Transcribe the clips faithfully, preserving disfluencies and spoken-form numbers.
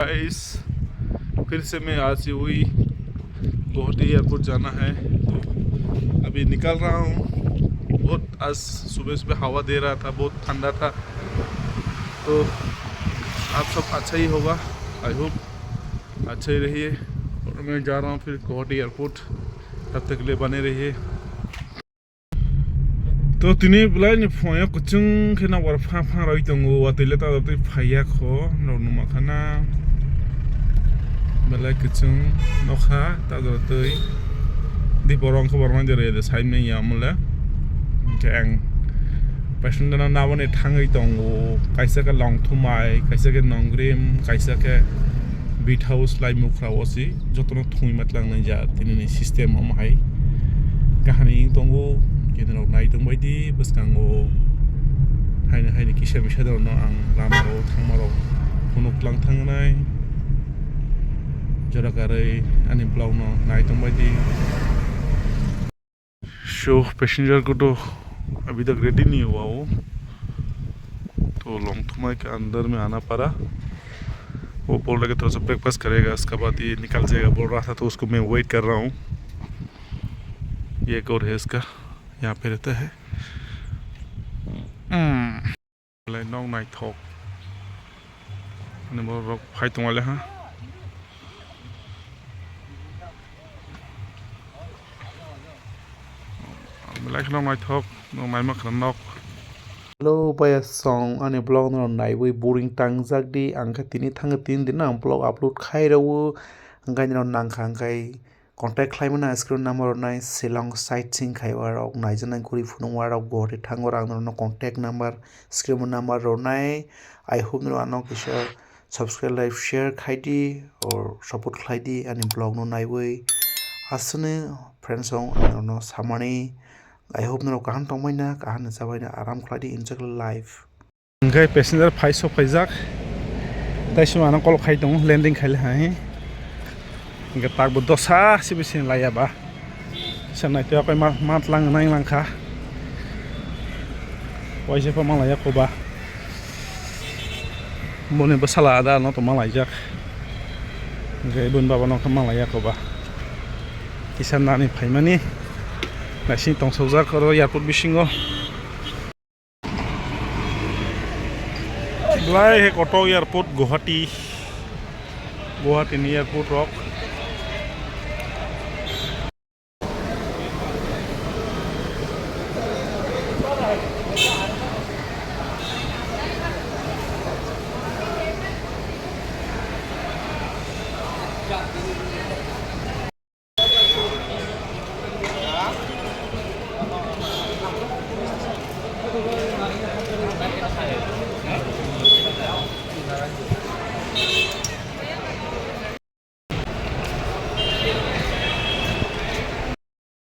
गाइस, फिर से मैं आज ही हुई गुवाहाटी एयरपोर्ट जाना है, तो अभी निकल रहा हूँ। बहुत आज सुबह सुबह हवा दे रहा था, बहुत ठंडा था, तो आप सब अच्छा ही होगा, आई होप अच्छा ही रहिए। और मैं जा रहा हूँ फिर गुवाहाटी एयरपोर्ट, तब तक के लिए बने रहिए। To tini belai ni phone o kuchung khe nokbar phang phang roi tongo, watwi le ta twi phaiya kho, norok numa khana belai kuchung nokha ta twi di borong khe borok nang de sai manya mole. Hingke ang passenger no naboni thangwi tongo, kaisa khe Longthumai, kaisa khe Nongrim, kaisa khe Beat House Laimukra o si jotono thungwi matlang nai ja tini ni system omo hai kahani wng tongo. Khe norok nai tong bai di bwskango haino haino kisa misa dorokno ang lama rok thangma rok phunuk lang thangnai jora karwi ani vlog no nai tong bai di. So passenger ko to abhi tak ready nahi hua wo, to Longthumai ke andar mein aana para, wo bol raha hai ki thoda sa breakfast karega, uske baad ye nikal jayega bol raha tha, to usko main wait kar raha hoon. Ye ek aur hai uska, yahan pe rehta hai. Hmm. Belai nok naithok. Ani borok phai tongwale ha. Belai kheno naithok, nok naima khna nok. Hello, paya song ani vlog no naiwi boring tangjak di. Ang khe tini thango tin din ang vlog upload khai rwo. Ang khe nang kha ang khe contact khlaimani screen number rwnai, Shillong sightseeing khai warok naijaknai guri phunuk warok Guwahati thango, ang norokno contact number, screen number rwnai. I hope norok ano kisa subscribe, like, share khai di or support khlai di ani vlog no naiwi. Aswkni friends song ang norokno samani, I hope norok kaham tongbai na, kaham ni chabai na, aram khlai di, enjoy khlai life. Hingke passenger phai sok phaijak. Tai sima ano call khai tongo, landing khai le hai. Hingke tak bo dosa sibi sin laiya ba. Sanai tei akoi ma, ma tlang nai lang kha. Waisa pa ma laiya ko ba. Boni bwsala ada no to ma laijak. Hingke boni baba no khe ma laiya ko ba. Kisa nani phaimani. Naising tongsokjak oro airport bisingo. Belai he kotor airport Guwahati, Guwahati ni airport rok.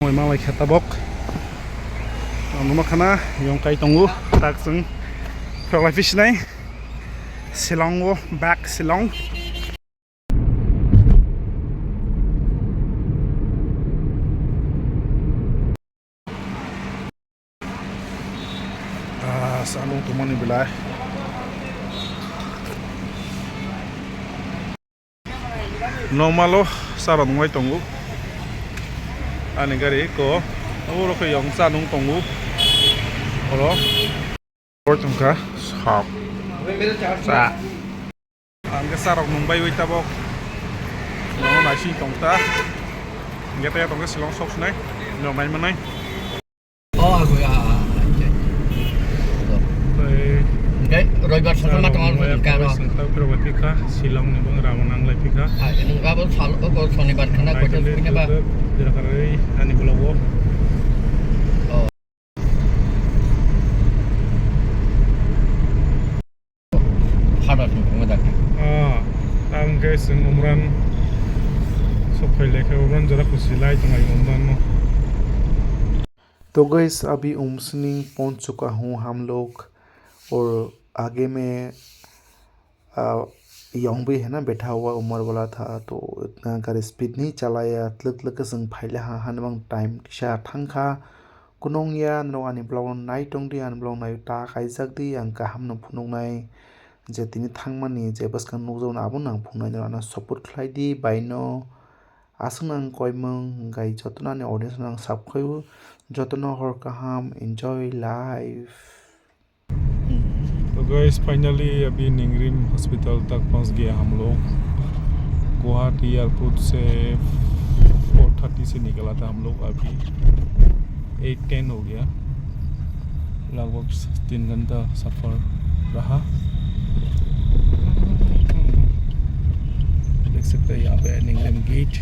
Moi malai kha tabok. Ang numa khana yong kai tongo. Tak chwng phirok lai phi sinai. Shillong o, back Shillong. Ah, salung tumani belai. Normal o sara nungwi tongo. Ani gari ko. Oro khe yong cha nung tongo. Oro. Oro tongkha sak. Cha. Ang khe charok nung bai ui tabok. Nung naising tong ta. Hingke tei tongkhe Shillong sok sinai. Nung nai manai. Oh, aku ya. Tei Hingke roibar sasa ma tongo hingke aro. Sengkrak phirok bai phikha, Shillong ni bang rama nang lai phikha. Ah, nung abo sal, oko sonibar khana koito phikha ba. Jora karwi ani vlog o. Oh. Hada sung thangma da. Ah, ang khe chwng Umran sok phai lai khe Umran jora khusi lai tong lai Umran no. तो गाइस, अभी उमसनी पहुंच चुका हूँ हम लोग, और आगे में आ, यंग भी है ना बैठा हुआ उम्र वाला था, तो इतना गाड़ी स्पीड नहीं चलाया। तलक तलक के संग फाइले हाँ हाँ नमंग टाइम किसा ठंखा। कुनोंग या नरो आनी ब्लॉग नाई टोंग दी, आनी ब्लॉग नाई टा काई जग दी, आंग का हम नो फुनुंग नाई। je tini thangmani je bwskang nukjakno abono ang phunuknai, ano support khlai di baino. Aswkno ang koimung hwnkhe jotono ani audience no ang subscribe o, jotono hor kaham, enjoy life. तो गाइस, फाइनली अभी निंगरिम हॉस्पिटल तक पहुंच गया हम लोग। गुवाहाटी एयरपोर्ट से four thirty से निकला था हम लोग, अभी एट टेन हो गया। लगभग तीन घंटा सफ़र रहा। देख सकते हैं यहाँ पे निंगरिम गेट।